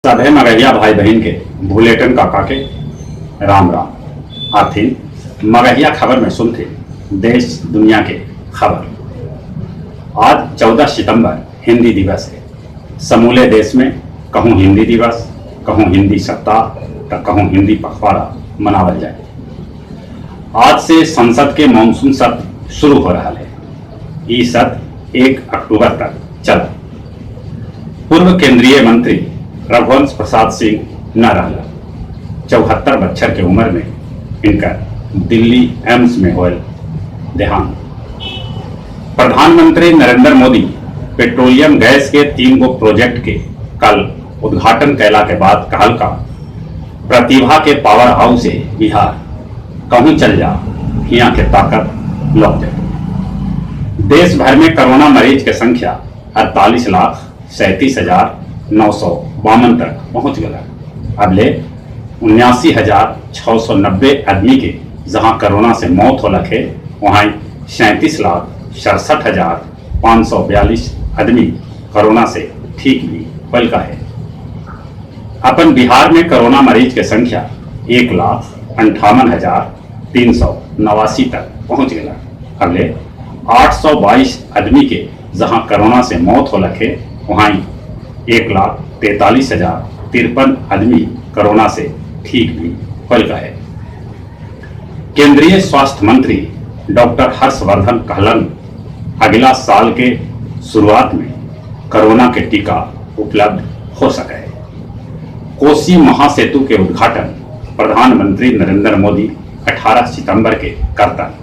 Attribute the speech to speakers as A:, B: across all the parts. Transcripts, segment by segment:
A: सभे मगहिया भाई बहिन के भुलेटन काका के राम राम। आथिन मगहिया खबर में सुनते देश दुनिया के खबर। आज 14 सितंबर हिंदी दिवस है। समूले देश में कहूँ हिंदी दिवस, कहूँ हिंदी सप्ताह तो कहूँ हिंदी पखवाड़ा मनावल जाए। आज से संसद के मानसून सत्र शुरू हो रहा है। ई सत्र 1 अक्टूबर तक चला। पूर्व केंद्रीय मंत्री रघुवंश प्रसाद सिंह न रहला। 74 बच्छर के उम्र में इनका दिल्ली एम्स में होल देहांत। प्रधानमंत्री नरेंद्र मोदी पेट्रोलियम गैस के 3 गो प्रोजेक्ट के कल उद्घाटन कैला के बाद कहल का प्रतिभा के पावर हाउस है बिहार, कहूँ चल जा हिया के ताकत लौट जाए। देश भर में कोरोना मरीज के संख्या 48,37,952 तक पहुंच गया। अब ले 79,690 आदमी के जहां कोरोना से मौत हो लखे, वहां 37,67,542 आदमी कोरोना से ठीक भी होल का है। अपन बिहार में कोरोना मरीज के संख्या 1,58,389 तक पहुंच गया। अब ले 822 आदमी के जहां कोरोना से मौत हो लखे, वहां 1,43,053 आदमी कोरोना से ठीक भी होल का है। केंद्रीय स्वास्थ्य मंत्री डॉक्टर हर्षवर्धन कहलन अगला साल के शुरुआत में कोरोना के टीका उपलब्ध हो सके है। कोसी महासेतु के उद्घाटन प्रधानमंत्री नरेंद्र मोदी 18 सितंबर के करता।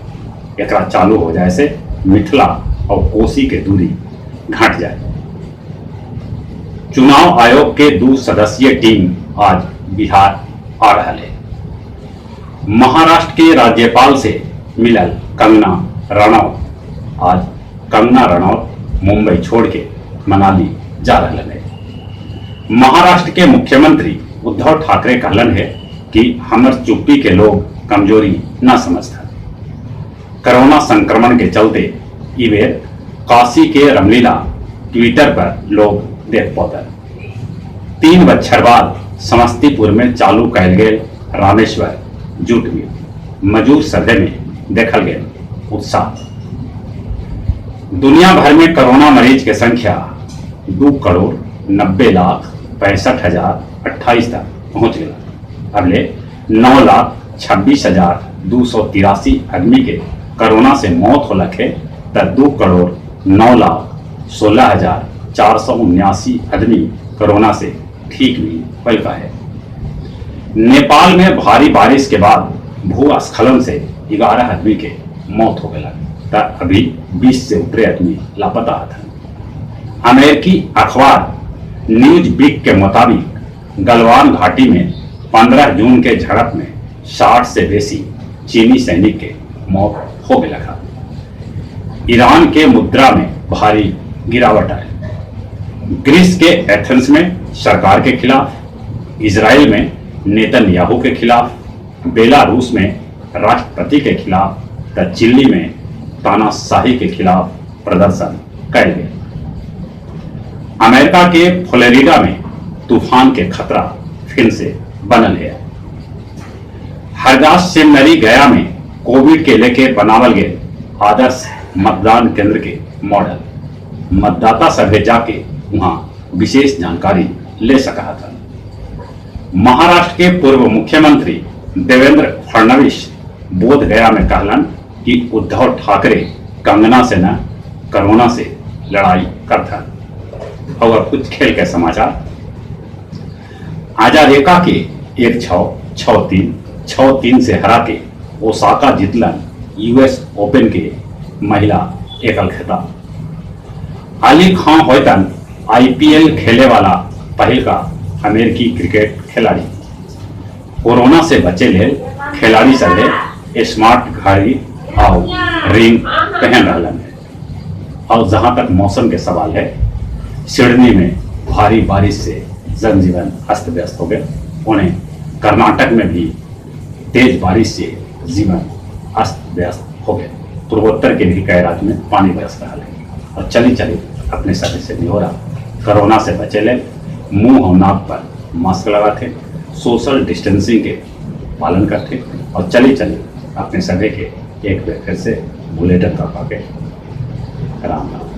A: एकरा चालू हो जाए से मिथिला और कोसी के दूरी घट जाए। चुनाव आयोग के 2 सदस्यीय टीम आज बिहार आ रहा है। महाराष्ट्र के राज्यपाल से मिलल कंगना रनौत। आज कंगना रनौत मुंबई छोड़ के मनाली जा रहा है। महाराष्ट्र के मुख्यमंत्री उद्धव ठाकरे कहलन है कि हमर चुप्पी के लोग कमजोरी न समझता। कोरोना संक्रमण के चलते ई बेर काशी के रामलीला ट्विटर पर लोग देख पौता। 3 बच्छर बाद समस्तीपुर में चालू कैल गेल रामेश्वर जूट मिल। मजूर सभे में देखल गेल उत्साह। दुनिया भर में कोरोना मरीज के संख्या 2,90,65,028 तक पहुंच गया। अब ले 9,26,283 आदमी के कोरोना से मौत हो लखे त 2,09,16,479 आदमी कोरोना से ठीक भी होल का है। नेपाल में भारी बारिश के बाद भूस्खलन से 11 आदमी के मौत हो गया त अभी 20 से ऊपर आदमी लापता था। अमेरिकी अखबार न्यूज वीक के मुताबिक गलवान घाटी में 15 जून के झड़प में 60 से बेसी चीनी सैनिक के मौत हो गया था। ईरान के मुद्रा में भारी गिरावट आई। ग्रीस के एथेंस में सरकार के खिलाफ, इजराइल में नेतन्याहू के खिलाफ, बेलारूस में राष्ट्रपति के खिलाफ त चिली में तानाशाही के खिलाफ प्रदर्शन कैल गए। अमेरिका के फ्लोरिडा में तूफान के खतरा फिर से बनल है। हरदास सेमिनरी गया में कोविड के लेके बनावल गए आदर्श मतदान केंद्र के मॉडल मतदाता सभे जाके वहां विशेष जानकारी ले सका था। महाराष्ट्र के पूर्व मुख्यमंत्री देवेंद्र फडणवीस बोध गया में कहलन कि उद्धव ठाकरे कंगना से न कोरोना से लड़ाई करता। और अब कुछ खेल के समाचार। अजारेंका के 1-6, 6-3, 6-3 से हरा के ओसाका जीतलन यूएस ओपन के महिला एकल खिताब। अली खां होयतन आईपीएल खेले वाला पहल का अमेरिकी क्रिकेट खिलाड़ी। कोरोना से बचे ले खिलाड़ी सभे स्मार्ट घड़ी और रिंग पहन रहा है। और जहां तक मौसम के सवाल है, सिडनी में भारी बारिश से जनजीवन अस्त व्यस्त हो गए। उन्हें कर्नाटक में भी तेज बारिश से जीवन अस्त व्यस्त हो गए। पूर्वोत्तर के भी कई राज्य में पानी बरस रहा है। और चली चली अपने सभी से निहोरा, कोरोना से बचे ले मुंह और नाक पर मास्क लगाते, सोशल डिस्टेंसिंग के पालन करते और चले चले अपने सभी के एक बार फिर से बुलेटिन का पाके। राम राम।